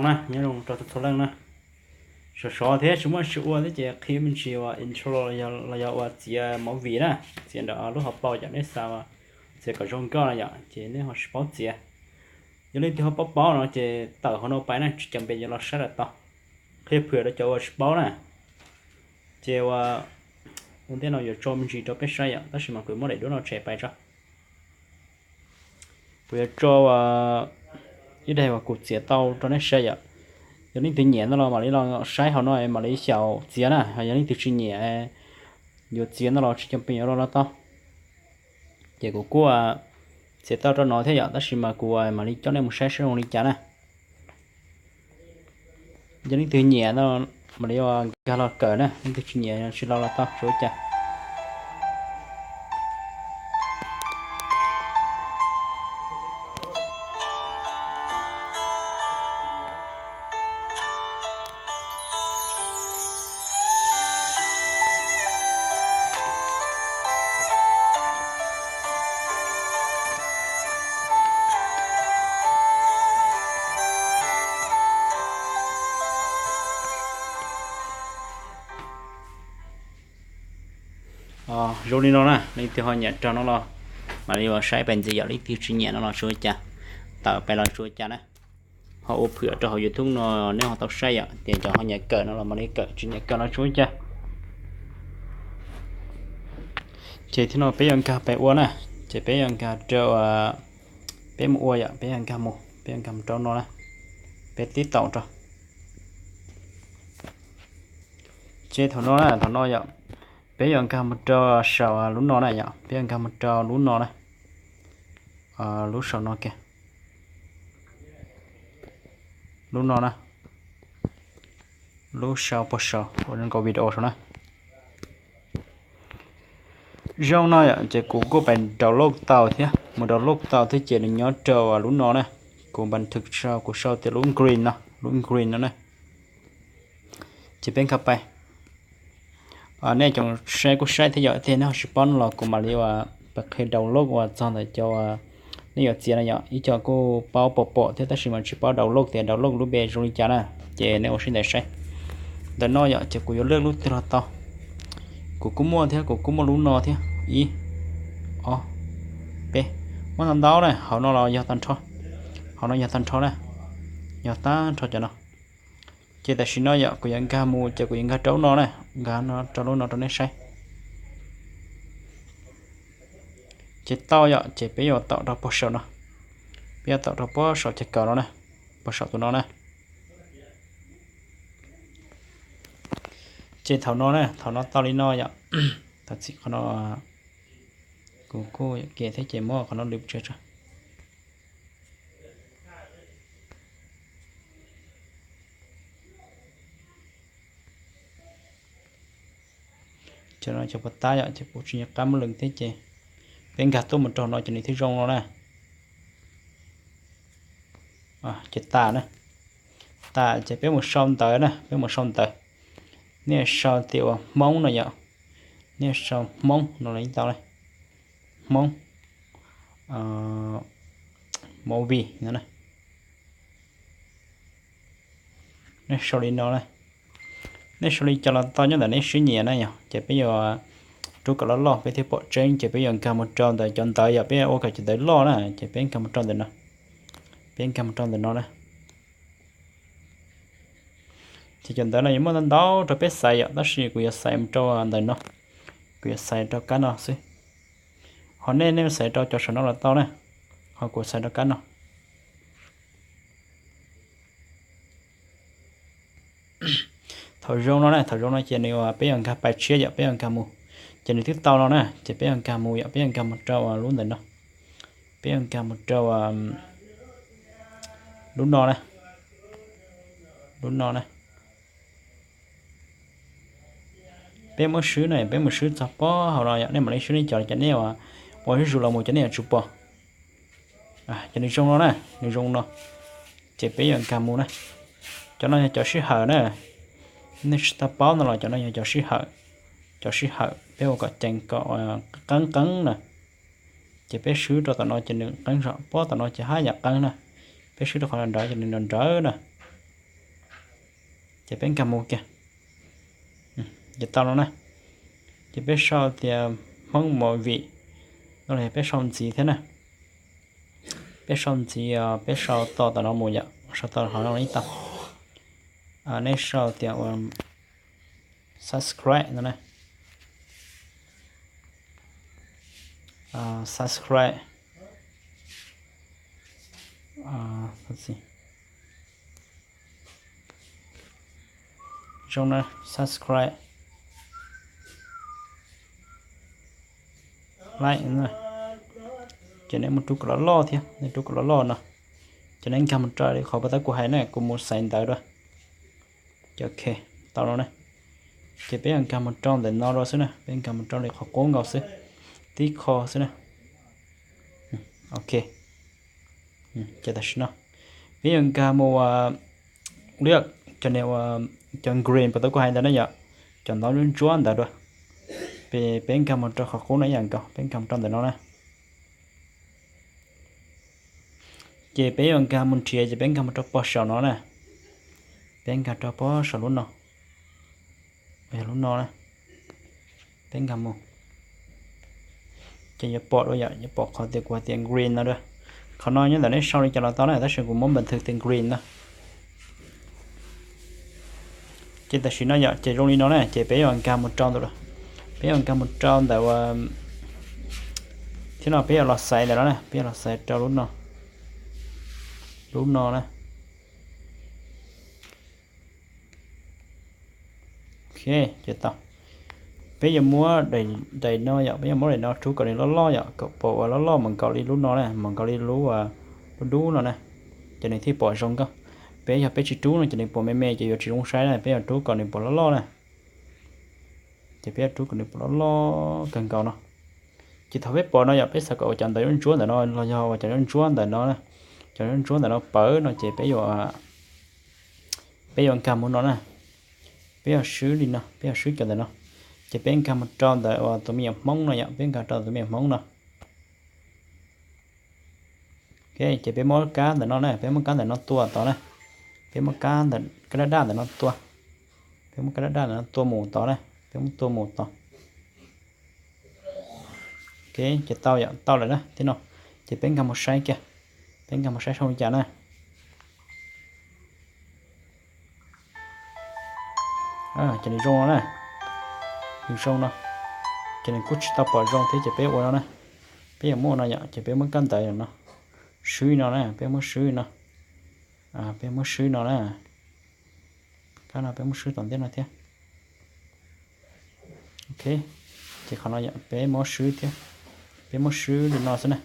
Nyob zoo rau txhua leej na. Sov sov thiab tsis muaj tsis ua thiab ces qhib me ntsis uas intro los yog ua txiav movie na, txiav ntawm lub hauv paus yom, nej xav txiav kom zoo nkauj na yom, ces nej ho tsis paub txiav. Yog leej twg ho paub paub no ces tawm hauv no pais na, tsis cov npe yuav los saib lawm tau. Qhia phwm rau cov uas tsis paub na. Ces ua ua ntej no yuav tso me ntsis rau peb saib yom, tab sis mas kuv muab daim duab no tshem pais tso. Kuv yuav tso ib daim uas kuv txiav tau rau nej saib yom. Yog leej twg nyiam no los mam li los saib hauv no mam li xyaum txiav na, yog leej twg tsis nyiam yuav txiav no los tsis cov npe yuav los los tau. Ces kuv kuj txiav tau rau no thiab yom, tab sis mas kuv mam li coj nej mus saib saib zoo li cas na. Yog leej twg nyiam no mam li ua nkag los kawm na, leej twg tsis nyiam tsis los los tau tsuav cas. Zoo li no na, leej twg ho nyiam rau no los mam li ua saib pais ntxiv yom, leej twg tsis nyiam no los tsuav cas, tawm pais los tsuav cas na. Ho ua phwm rau hauv YouTube no nej ho tau saib yom, tias cov ho nyiam kawm no los mam li kawm, tsis nyiam kawm los tsuav cas. Ces thiab no peb yuav nkag pais ua na, ces peb yuav nkag rau, peb mus ua yom, peb yuav nkag mus, peb yuav nkag mus rau no na, peb tib taum rau. Ces thaum no na, thaum no yom, peb yuav nkag mus rau saum lub no na yom, peb yuav nkag mus rau lub no na, lub saum no kiag, lub no na, lub saum puag saum uas nkaus video saum na. Zoo no yom, ces kuv kuj pais download tau thiab, mus download tau thiab ces nws nyob rau lub no na. Kuv npa thwm sau, kuv sau tias lub green no, lub green no na. Ces peb nkag pais. Nej cov saib kuj saib thiab yom, tiag nej ho tsis paub no los kuv mam li ua pab qhia download uas txog ntawm cov nej yuav txiav no yom, ib co kuj paub pom pom thiab tab sis mas tsis paub download tias download lub npe zoo li cas na. Ces nej ua siab ntev saib. Ntawm no yom, ces kuv yuav lwaj lub twg los tau. Kuv kuj muaj thiab, kuv kuj muaj lub no thiab, ib, ob, peb, muaj ntau ntau na, hauv no los yog tag nrho, hauv no yog tag nrho na, yog tag nrho cov no. Ces tam sim no yom, kuv yuav nkag mus ces kuv yuav nkag rau lub no na, nkag rau lub no rau nej saib. Ces tau yom, ces peb yuav taum rau puag saum no, peb yuav taum rau puag saum ceg kaum no na, puag saum tus no na. Ces thaum no na, thaum no tau li no yom, thaum txim qhov no, kuv kuj kem thiab ces muab qhov no lwm tso. Cov no cov puas tab yom, ces kuv tsis nco qab muab lwm thiab ces peb nkag tuaj mus rau no ces nws thiaj zoo no na. Ces tas na, tas ces peb mus sau ntawv na, peb mus sau ntawv. Nej sau tias uas Hmoob no yom, nej sau Hmoob no los yeej tau na, Hmoob movie no na. Nej sau li no na, nej sau li cas los tau nyob ntawm nej siab nyiam na yom. Ces peb yuav rub kom loj loj peb thiaj pom tseeb, ces peb yuav nkag mus rau ntawm cov ntawv yom, peb ua kom cov ntawv loj na, ces peb nkag mus rau ntawm no, peb nkag mus rau ntawm no na. Ces cov ntawv no yuav muaj ntau ntau rau peb xaiv yom, tab sis kuv yuav xaiv mus rau ntawm no, kuv yuav xaiv rau kab no xwb. Ho nej nej xaiv rau cov saum no los tau na, ho kuv xaiv rau kab no. Thaum zoo no na, thaum zoo no ces nws peb yuav nkag pais tshiab yom, peb yuav nkag mus, ces nws twb tau no na, ces peb yuav nkag mus yom, peb yuav nkag mus rau lub ntawm no, peb yuav nkag mus rau lub no na, lub no na. Peb muab swb na, peb mus swb txog pob hauv no yom, nej mam li swb nej cov, cov nej ua zuj zus los mus cov nej yuav tsum pom. Ces nws zoo no na, nws zoo no, ces peb yuav nkag mus na. Cov no yog cov sij hawm na, nej tsis tau paub no los cov no yog cov sij hawm, cov sij hawm peb ua kom ceev kom qeeb qeeb na. Ces peb swb rau tom no ces nws qeeb zog, pob tom no ces haj yam qeeb na. Peb swb rau qhov nrawv ces nws nrawv na. Ces peb nkag mus kiag. Ces tau no na. Ces peb sau tias Hmoob Movie no los peb sau ntxiv thiab na. Peb sau ntxiv, peb sau tau tom no mus yom, sau tau qhov no ib tau. Nej sau tias ua subscribe no na. Subscribe. Zoo na, subscribe, like. Ces nej mus rub kom loj loj thiab, nej rub kom loj loj no. Ces nej nkag mus rau li qhov puag ta kuv hais na, kuv mus xaiv ntawv dua. Ces ok, tau no na. Ces peb yuav nkag mus rau ntawm no dua xwb na, peb nkag mus rau li qhov qub nkaus xwb, tib qho xwb na. Ok. Ces tam sim no peb yuav nkag mus ua liaj, cov niag ua, cov green puag ta kuv hais ntawd na yom, cov ntawv ntsuab ntsuab ntawd dua. Peb, peb nkag mus rau qhov qub no ib yam nkaus, peb nkag mus rau ntawm no na. Ces peb yuav nkag mus nrhiav, ces peb nkag mus rau pog saum no na. Peb nkag rau pog saum lub no, yog lub no na. Peb nkag mus, ces yuav pom dua yom, yuav pom qhov tias kuv hais tias green no dua. Qhov no nyob ntawm nej sau li cas los tau na, tab sis kuv muab npa thwv tias green no. Ces tam sim no yom, ces zoo li no na, ces peb yuav nkag mus rau ntawm, peb yuav nkag mus rau ntawm, thiab no peb yuav los xaiv ntawm no na, peb yuav los xaiv rau lub no, lub no na. Ok, ces tau. Peb yuav muab daim no yom, peb yuav muab daim no rub kom nws loj loj yom, kom pom uas loj loj mus nkaus li lub no na, mus nkaus li lub, lub dub no na, ces nws thiaj pom zoo nkauj. Peb yog peb tsis rub no ces nws pom me me ces yuav tsis zoo saib na, peb yuav rub kom nws pom loj loj na. Ces peb yuav rub kom nws pom loj loj kawg nkaus no. Ces thaum peb pom no yom, peb xav kom ua cov ntawv ntsuab ntawm no los yog ua cov ntsuab ntawm no, cov ntsuab ntawm no pawv no ces peb yuav, peb yuav nkag mus no na. Peb yuav swb li no, peb yuav swb cov ntawm no. Ces peb nkag mus rau ntawm uas tus me nyuam Hmoob no yom, peb nkag rau tus me nyuam Hmoob no. Ok, ces peb muab kab ntawm no na, peb muab kab ntawm no tua tod na. Peb muab kab ntawm, kab daj daj ntawm no tua. Peb muab kab daj daj ntawm no tua mus tod na, peb muab tua mus tod. Ok, ces tau yom, tau lawm na, thiab no. Ces peb nkag mus saib kiag, peb nkag mus saib zoo li cas na. Ces nws zoo no na, nws zoo no, ces nws kuj tsis tau pom zoo thiab ces peb ua no na. Peb yuav muab ua no yom, ces peb muab kab ntawv no swb no na, peb muab swb no, peb muab swb no na. Kab no peb muab swb tom ntej no thiab. Ok, ces qhov no yom, peb muab swb thiab, peb muab swb li no xwb na.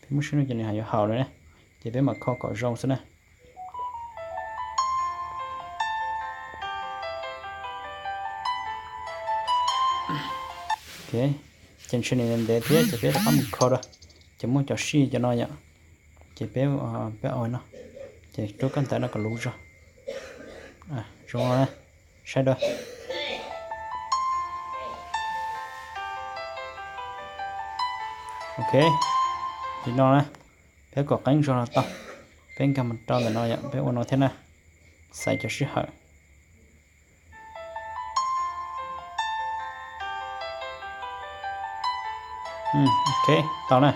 Peb muab swb no ces nws haj yuav haum lawm na, ces peb mam kho kom zoo xwb na. Ok, ces ntshe nws ntev thiab ces peb rov qab mus kho dua. Ces muaj cov sij cov no yom, ces peb, peb ua no, ces rub kab ntawv no kom luv zog. Zoo no, saib dua. Ok, li no na, peb kom qeeb zog los tau. Peb nkag mus rau ntawm no yom, peb ua no thiab na, xaiv cov sij hawm. Ok, tau na,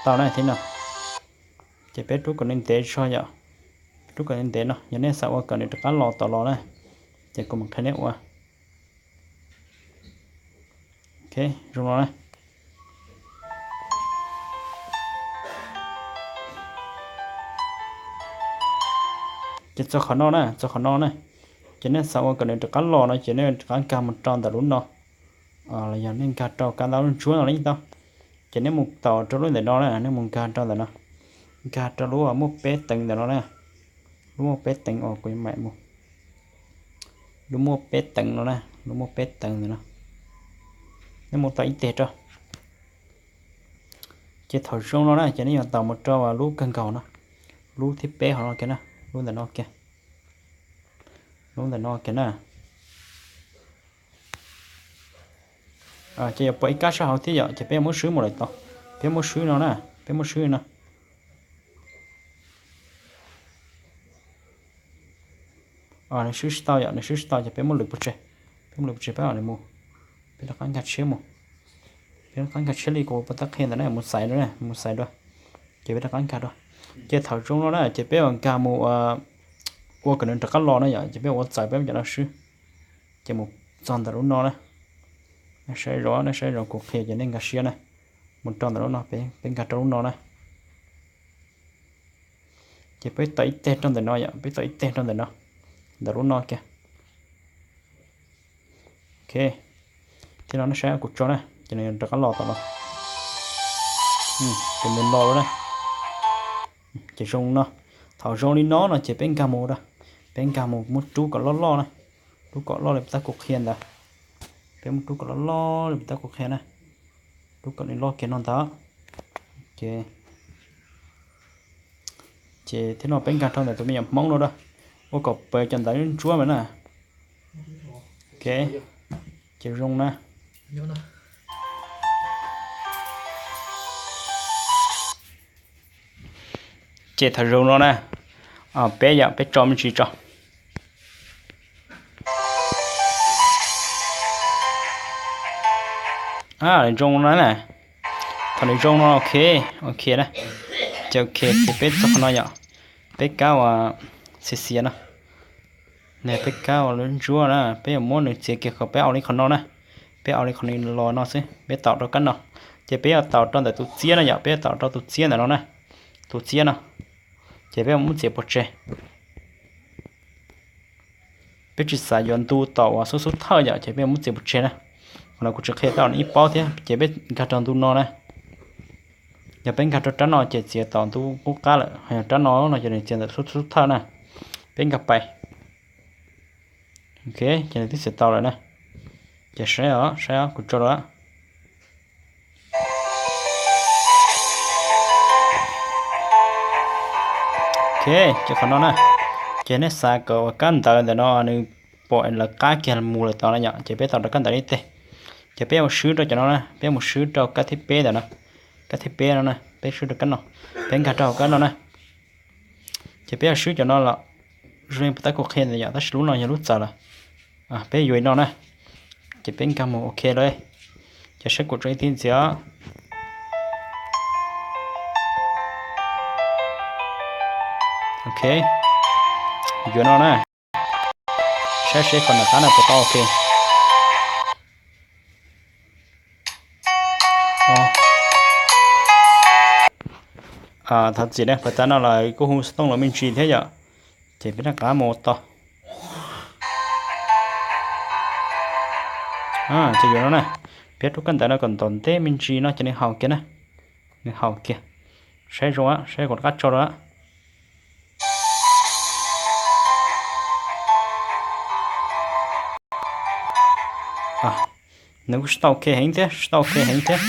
tau na thiab no. Ces peb rub kom nws ntev zog yom, rub kom nws ntev no, yog nej xav ua kom nws rov qab los tom los na, ces kuv mam qhia nej ua. Ok, zoo no na. Ces txog qhov no na, txog qhov no na, ces nej xav ua kom nws rov qab los no ces nej rov qab nkag mus rau ntawm lub no, los yog nej nkag rau kab ntawv lub ntsuab no li tau. Ces nej mus tau rau lub ntawm no na, nej mus nkag rau ntawm no, nkag rau lub muaj peb teev ntawm no na, lub muaj peb teev uas kuv mam mus, lub muaj peb teev no na, lub muaj peb teev ntawm no, nej mus tau ib teg rau. Ces thaum zoo no na ces nej yuav tau mus rau lub kawg nkaus no, lub thib peb hauv no kiag na, lub ntawm no kiag, lub ntawm no kiag na. Ces yuav pom ib kab sab hauv thiab yom, ces peb yuav muab swb mus lawm tod, peb muab swb no na, peb muab swb no. Nws swb tsis tau yom, nws swb tsis tau ces peb muab lwm pov tseg, peb muab lwm pov tseg peb mus, peb rov qab nkag tshiab mus, peb rov qab nkag tshiab li kuv ua tab qhia ntawd na, mus xaiv dua, mus xaiv dua, ces peb rov qab nkag dua. Ces thaum zoo no na ces peb ua nkag mus ua kom nws rov qab los na yom, ces peb ua txawm peb cov no swb, ces mus txog ntawm lub no na. Nej saib zoo, nej saib zoo kuv qhia ces nej nkag siab na. Mus rau ntawm lub no, peb nkag rau lub no na. Ces peb tau ib teg rau ntawm no yom, peb tau ib teg rau ntawm no, ntawm lub no kiag. Ok, thiab no nej saib kuv tso na ces nws rov qab los tom no, ces nws los lawm na. Ces zoo no, thaum zoo li no no ces peb nkag mus da, peb nkag mus muab rub kom loj loj na, rub kom loj li puas tab kuv qhia ntawd. Peb muab rub kom loj loj li puas tab kuv qhia na, rub kom nws loj kiag no ntawd. Ces thiab no peb nkag rau ntawm tus me nyuam hmoob no da, ua kom pawv cov ntawv ntsuab mas na. Ok, ces zoo na. Ces thaum zoo no na, peb yom, peb tso me ntsis tso. Zoo no na, thaum nws zoo no ok, ok na, ces ok ces peb txog qhov no yom, peb kab uas xiav xiav no, peb kab uas lub ntsuab na, peb yuav muab nws txiav kiag kom peb au li qhov no na, peb au li qhov no los no xwb, peb taus rau kab no, ces peb yuav taus rau ntawm tus txiab na yom, peb yuav taus rau tus txiab ntawm no na, tus txiab no, ces peb muab txiav pov tseg. Peb tsis xav yuav ntu tom uas xub xub thawj yom, ces peb muab txiav pov tseg na. Qhov no kuv tsis qhia tau nws ib paub thiab, ces peb nkag rau ntu no na. Yog peb nkag rau rab no ces txiav tom ntu qub qab lawm, yog rab no no ces nws txiav ntawm xub xub thawj na. Peb nkag pais. Ok, ces nws twb txiav tau lawm na. Ces saib os, saib os, kuv tso lawm. Ok, ces qhov no na, ces nej xav kom uas kab ntawv ntawm no nws pom lawv qab kiag mus lawm tod na yom, ces peb taus rau kab ntawv ib teg. Ces peb mus swb rau cov no na, peb mus swb rau kab thib peb ntawm no, kab thib peb no na, peb swb rau kab no, peb nkag rau hauv kab no na. Ces peb yuav swb cov no los zoo li puas tab kuv qhia ntawd yom, tab sis lub no yog lub txawv lawm. Peb yuav li no na, ces peb nkag mus ok lawm. Ces saib kuv tso ib tib ntxiv os. Ok, yuav no na, saib seb qhov nram qab no puas tau ok. Thov txim na, puas tab no lawv kuj hu xov tooj los me ntsis thiab yom, ces peb rov qab mus ua tau. Ces yuav no na, peb rub kab ntawv no kom ntom ntej me ntsis no ces nws haum kiag na, nws haum kiag. Saib zoo, saib kuv rov qab tso rau. Nws kuj tsis tau ok heev thiab, tsis tau ok heev thiab.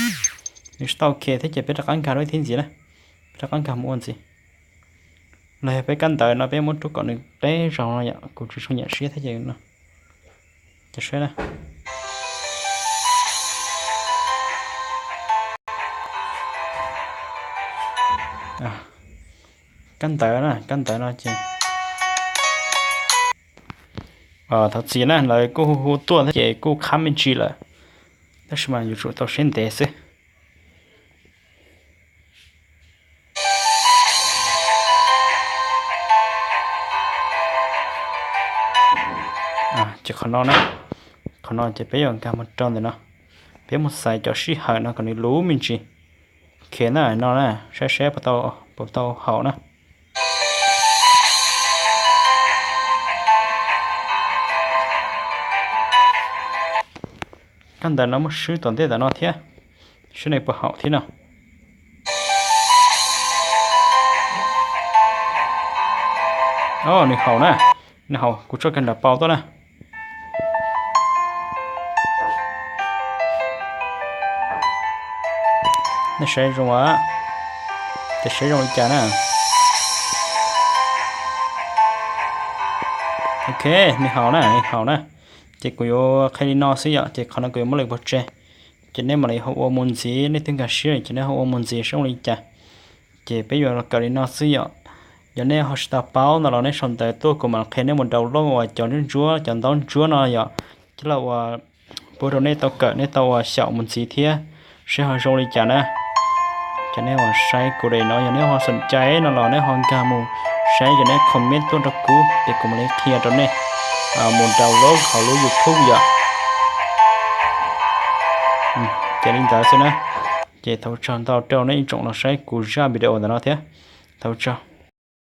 Nws tsis tau ok thiab ces peb rov qab nkag rau ib thib ntxiv na, peb rov qab nkag mus ua ntxiv. Los yog peb kab ntawv no peb muab rub kom nws qeb zog no yom, kuv tsis tshua nyiam siab thiab ces no. Ces saib na, kab ntawv na, kab ntawv no ces thov txim na, lawv kuj hu hu tuaj thiab ces kuj khab me ntsis lawm, tab sis mas yuav tsum tau siab ntev xwb. Ces qhov no na, qhov no ces peb yuav nkag mus rau ntawm no, peb mus xaiv cov sij hawm no kom nws luv me ntsis. Ok na, no na, saib seb puas tau haum na. Kab ntawv no muab swb tom ntej ntawm no thiab, saib nws puas haum thiab no. Nws haum na, nws haum, kuv tso kiag nram paus tuaj na. Nej saib zoo, ces saib zoo li cas na. Ok, nws haum na, nws haum na. Ces kuv yuav qhia li no xwb yom, ces qhov no kuv yuav muab lwm pov tseg. Ces nej mam li ho ua mus ntxiv, nej twb nkag siab ces nej ho ua mus ntxiv saib zoo li cas. Ces peb yuav los kawm li no xwb yom. Yog nej ho tsis tau paub no los nej sau ntawv tuaj kuv mam qhia nej mus download uas cov ntsuab ntsuab, cov ntaub ntsuab no yom. Coj los uas pub rau nej tau kawm, nej tau uas xyaum mus ntxiv thiab, seb ho zoo li cas na. Ces nej uas saib kuv daim no yog nej ho xoom cai no los nej ho nkag mus saib ces nej comment tuaj rau kuv ces kuv mam li qhia rau nej mus download hauv lub YouTube yom. Ces li ntawd xwb na. Ces thov tsaug ntau rau nej ib tsoom los saib kuv zaj video ntawm no thiab. Thov tsaug.